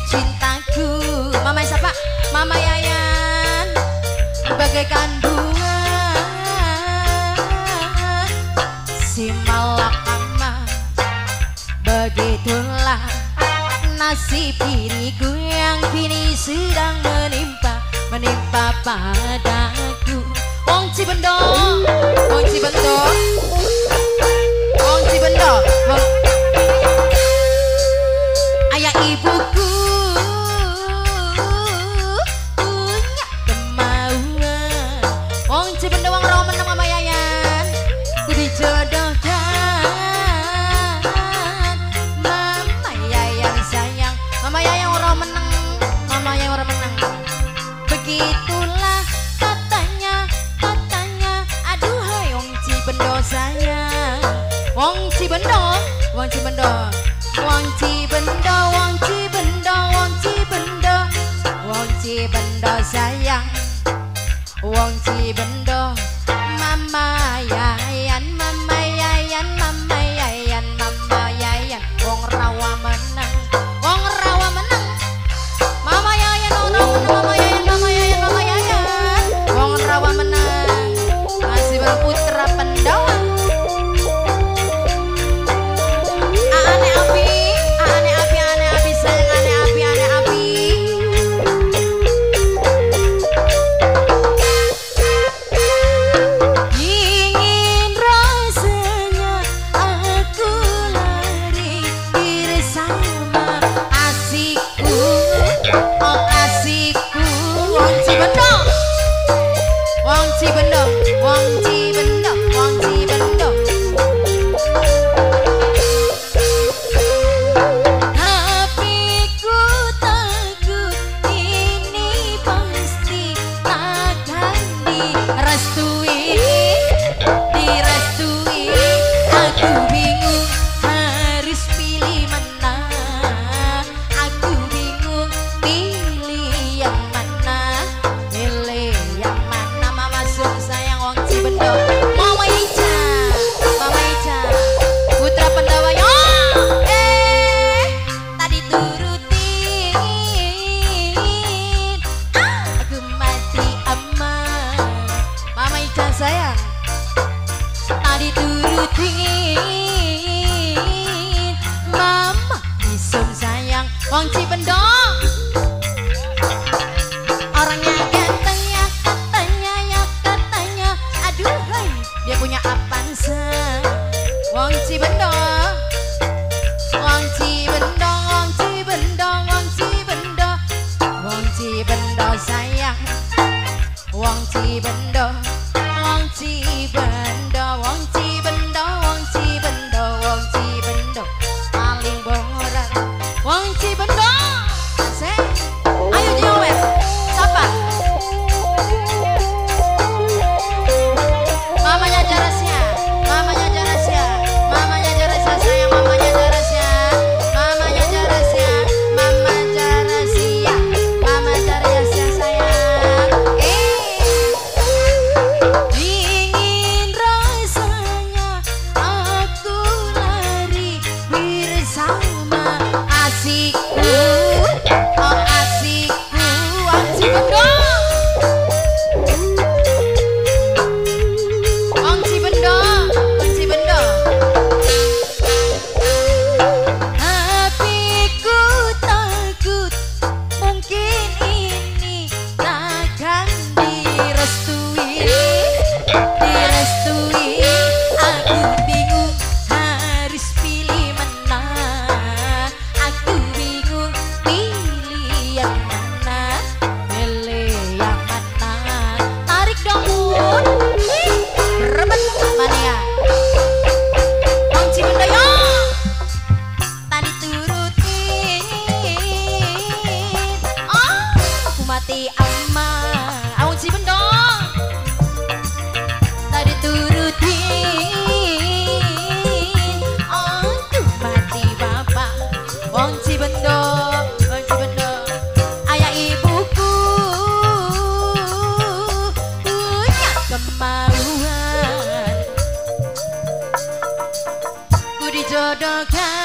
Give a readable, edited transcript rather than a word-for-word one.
Cintaku. Mama siapa? Mama Yayan. Bagaikan bunga si malakama. Begitulah nasib diriku yang kini sedang menimpa, menimpa padaku. Wong Cibendo, Wong Cibendo, Wong Cibendo. Ayah ibuku punya kemauan. Wong Cibendo wong Roman sama Yayan ku dijodohkan. Mama Yayan sayang, Mama Yayan orang menang, Mama Yayan orang menang. Begitulah katanya, katanya. Aduhai Wong Cibendo sayang, Wong Cibendo, Wong Cibendo, Wong Cibendo, Wong Cibendo, Wong Cibendo, Wong Cibendo sayang, Wong Cibendo. Mama Yayan, Mama Yayan, Mama Yayan, Mama Yayan. Wong rawa menang, Wong rawa menang. Mama Yayan, Wong rawa menang, Mama Yayan, Mama Yayan, Mama Yayan. Wong rawa menang. Masih berputra Pendawa. Ane api, ane api, ane api sayang, ane api, ane api. Ingin rasanya aku lari bersama asikku, oh asikku. Wong Cibendo, Wong Cibendo, Wong Cibendo, Wong Cibendo. Tapi ku takut ini pasti takkan direstui, direstui. Aku bingung harus pilih mana, aku bingung pilih yang mana, pilih yang mana. Mama Sum sayang Wong Cibendo, Mama Ica, Mama Ica, Putra Pendawa yo. Tadi turutin, aku mati aman. Mama Ica sayang, tadi turutin. Mama Isum sayang, Wong Cibendo. Orangnya ganteng ya katanya, ya katanya. Aduh hai, dia punya Avanza. Wong Cibendo, Wong Cibendo, Wong Cibendo, Wong Cibendo, Wong Cibendo sayang, Wong Cibendo, Wong Cibendo, Wong Cibendo, Wong Cibendo, Wong Cibendo, paling borak. Wong Cibendo, asik. Ayo Jower, siapa? Mamanya Jarasya, mamanya Jarasya, mamanya Jarasya sayang, mamanya Jarasya, mamanya Jarasya, mama Jarasya, mama Jarasya sayang. Ingin rasanya aku lari bersama asikku, oh asikku. Wong Cibendo, Wong Cibendo, Wong Cibendo. Tapi ku takut mungkin ini takkan direstui, direstui. Aku bingung harus pilih mana, aku bingung pilih yang mana, pilih yang mana. Tarik dong bun, rebet mania. Wong Cibendo yo, tadi turutin, oh aku mati ama. Wong Cibendo, tadi turutin, aku mati bapak. Wong Cibendo, Wong Cibendo. Ayah ibuku punya kemauan, ku dijodohkan.